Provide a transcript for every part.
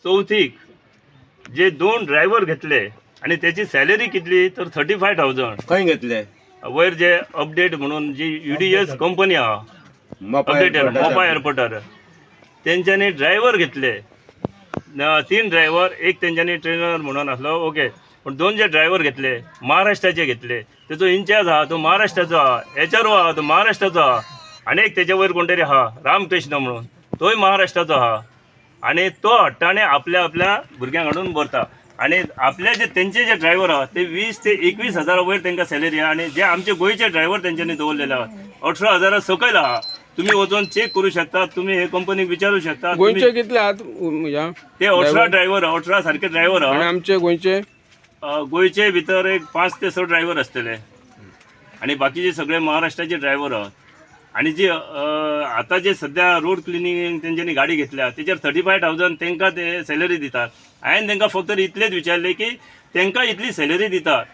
चवथीक जे दोन ड्रायव्हर घेतले आणि त्याची सॅलरी कितली तर 35,000. खंय घेतले? वयर जे अपडेट म्हणून जी युडीएस कंपनी आहा, मोपा अपडेटेड एअरपोर्टार. मोपा एअरपोर्टार तेंच्यांनी ड्रायव्हर घेतले, तीन ड्रायव्हर. एक तेंच्यांनी ट्रेनर म्हणून आसलो, ओके. पूण दोन जे ड्रायव्हर घेतले महाराष्ट्राचे घेतले. तेचो इन्चार्ज आहा तो महाराष्ट्राचो आहा, एचआरओ आहा तो महाराष्ट्राचो आहा आनी एक तेच्या वयर कोण तरी आहा रामकृष्ण म्हणून, तोय महाराष्ट्राचो आहा. आनी तो हाडटा आनी आपल्या आपल्या भुरग्यांक हाडून भरता आनी आपले जे तेंचे जे ड्रायव्हर आहा ते 20 ते 21 हजारा वयर तांकां सॅलरी आहा. आनी जे आमचे गोंयचे ड्रायव्हर तेंच्यांनी दवरलेले आहा 18 हजारा सकयल आहा. तुम्ही वचून चेक करू शकता, तुम्ही हे कंपनीक विचारू शकता तुम्ही. गोंयचे कितले आहात ह्या? ते 18 ड्रायव्हर, 18 सारखे ड्रायव्हर आणि आहा. आमचे गोंयचे? गोंयचे भितर एक 5 ते 6 ड्रायव्हर आसतले आणि बाकीचे सगळे महाराष्ट्राचे ड्रायव्हर आहात. आणि जे आता जे सध्या रोड क्लिनिंग तेंच्यांनी गाडी घेतल्या तेचेर 35,000 तांकां ते सॅलरी दितात. हांवें तांकां फक्त इतलेच विचारलें की तांकां इतली सॅलरी दितात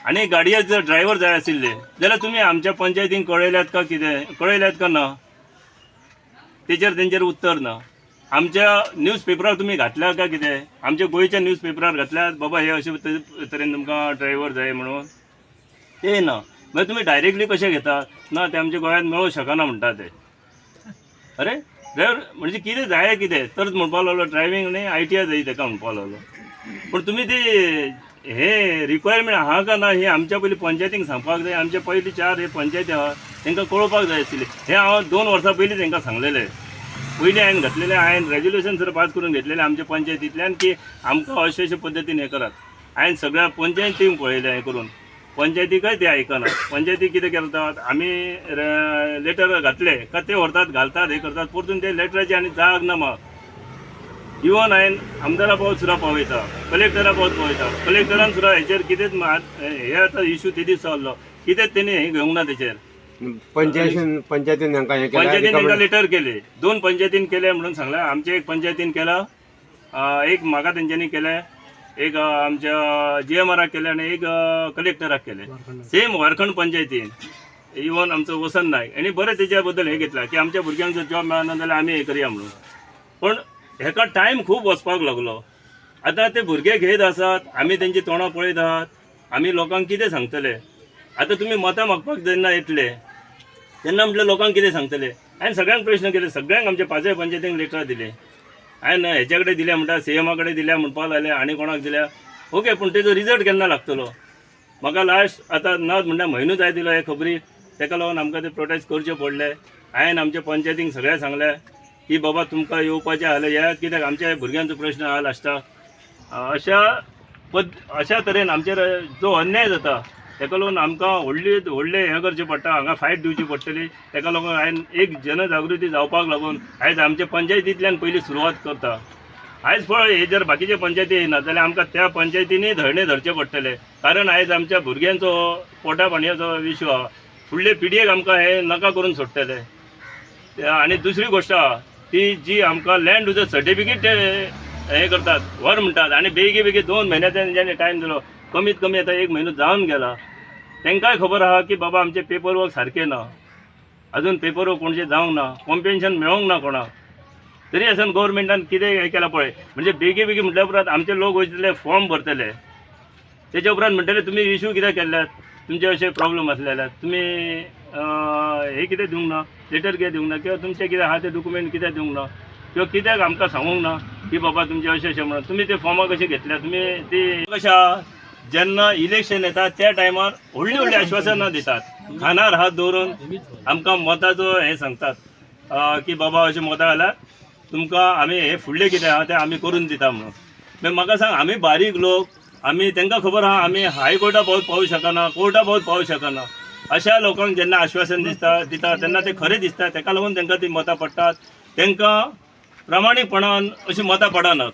आनी गाडयेक जर ड्रायव्हर जाय आशिल्ले जाल्यार तुमी आमच्या पंचायतीन कळयल्यात का कितें, कळयल्यात का ना? तेचेर तेंचेर उत्तर ना. आमच्या न्यूज पेपरार तुमी घातल्या काय कितें? आमच्या गोंयच्या न्यूज पेपरार घातल्यात बाबा हे अशे तरेन तुमकां ड्रायव्हर जाय म्हणून? ते ना. मागीर तुमी डायरेक्टली कशें घेतात? ना, ते आमच्या गोंयांत मेळूंक शकना म्हणटा ते. अरे, ड्रायव्हर म्हणजे कितें जाय कितें तर म्हणपाक लागलो ड्रायव्हींग न्ही आयटीआय जाय तेका म्हणपाक लागलो. पूण तुमी ती हे रिक्वायरमेंट आहा का ना हे आमच्या पयलीं पंचायतींक सांगपाक जाय. आमच्या पयलीं चार हे पंचायती आहा तांकां कळोवपाक जाय आशिल्लें. हें हांव 2 वर्सां पयलीं तांकां सांगलेलें. पयलीं हांवें घातलेलें, हांवें रेजोल्युशन सुद्दां पास करून घेतलेलें आमच्या पंचायतींतल्यान की आमकां अशे अशे पद्दतीन हें करात. हांवें सगळ्या पंचायतींक पळयलें हें करून, पंचायतीकय ते आयकना. पंचायती कितें करतात, आमी लेटर घातले का ते व्हरतात, घालतात, हें करतात, परतून ते लेटराची आनी जाग ना. म्हाका इवन हांवें आमदारा पावत सुद्दां पावयता, कलेक्टरा पावत पावयता. कलेक्टरान सुद्दां हेचेर कितेंच हे आतां इशू ते दीस जाल्लो, कितेंच तेणी हें घेवंक ना तेचेर. पंचायतीन तांकां हें केलें? पंचायतीन तांकां लेटर केले. दोन पंचायतीन केले म्हणून सांगलें. आमचे एक पंचायतीन केला, एक म्हाका तेंच्यांनी केलें, एक आमच्या जीएमआराक केलें आनी एक कलेक्टराक केलें. सेम वारखंड पंचायतीन इवन आमचो वसंत नायक आनी बरें तेच्या बद्दल हें घेतलां की आमच्या भुरग्यांक जर जॉब मेळना जाल्यार आमी हें करया म्हणून. पण हेका टायम खूब वचपाक लागलो. आतां ते भुरगे घेयत आसात, आमी तेंची तोंडां पळयत आहात. आमी लोकांक कितें सांगतले? आतां तुमी मतां मागपाक जेन्ना येतले तेन्ना म्हटल्यार लोकांक कितें सांगतले? हांवें सगळ्यांक प्रश्न केले, सगळ्यांक आमच्या पांचय पंचायतींक लेटरां दिली. हांवें हेच्या कडेन दिल्या म्हणटा, सीएमा कडेन दिल्या म्हणपाक लागले आनी कोणाक दिल्या, ओके. पूण तेजो रिजल्ट केन्ना लागतलो? म्हाका लास्ट आतां नाच म्हणल्यार म्हयनो जाय दिलो हे खबरी. तेका लागून आमकां ते प्रोटेस्ट करचे पडले. हांवें आमच्या पंचायतींक सगळ्यांक सांगलें की बाबा तुमकां येवपाचें जाल्यार येयात, कित्याक आमच्या भुरग्यांचो प्रश्न आहा लास्टाक. अशा तरेन आमचेर जो अन्याय जाता तेका लागून आमकां व्हडली व्हडलें हें करचें पडटा, हांगा फायट दिवची पडटली. तेका लागून हांवें एक जनजागृती जावपाक लागून आयज आमच्या पंचायतींतल्यान पयलीं सुरवात करता. आयज पळय, हे जर बाकीचे पंचायती येयना जाल्यार आमकां त्या पंचायतींनी धरणे धरचे पडटले, कारण आयज आमच्या भुरग्यांचो पोटा पाणयाचो इशू आहा. फुडले पिढयेक आमकां हे नाका करून सोडटले. आनी दुसरी गोश्ट आहा ती जी आमकां लँड युजर सर्टिफिकेट हे करतात, व्हर म्हणटात आनी बेगी बेगी 2 म्हयन्याचे तेंच्यांनी टायम दिलो. कमीत कमी आतां एक म्हयनो जावन गेला. तांकांय खबर आहा की बाबा आमचें पेपर वर्क सारकें ना, अजून पेपर वर्क कोणचें जावंक ना, कॉम्पेन्शन मेळोंक ना कोणाक. तरी आसतना गव्हर्मेंटान कितें हें केलां पळय. म्हणजे बेगी बेगी म्हटल्या उपरांत आमचे लोक वयतले, फॉर्म भरतले, तेच्या उपरांत म्हणटले तुमी इशू कित्याक केल्ल्यात, तुमचे अशे प्रॉब्लम आसले जाल्यार तुमी हे कितें दिवंक ना, लेटर कित्याक दिवंक ना, किंवा तुमचें कितें आहा ते डॉक्युमेंट कित्याक दिवंक ना, किंवा कित्याक आमकां सांगूंक ना की बाबा तुमचें अशें अशें म्हणून तुमी ते फॉर्मां कशीं घेतल्या तुमी ती कशें आहा, जेन्ना इलेक्शन येता त्या टायमार व्हडलीं व्हडलीं आश्वासनां दितात, खांदार हात दवरून आमकां मताचो हें सांगतात की बाबा अशें मतां घालात, तुमकां आमी हे फुडलें कितें आहा तें आमी करून दिता म्हणून. मागीर म्हाका सांग, आमी बारीक लोक, आमी तांकां खबर आहा आमी हायकोर्टा पावत पावूं शकना, कोर्टा पावत पावूं शकना. अशा लोकांक जेन्ना आश्वासन दिसता दिता तेन्ना ते खरें दिसता. तेका लागून तांकां ती मतां पडटात. तांकां प्रामाणीकपणान अशीं मतां पडनात.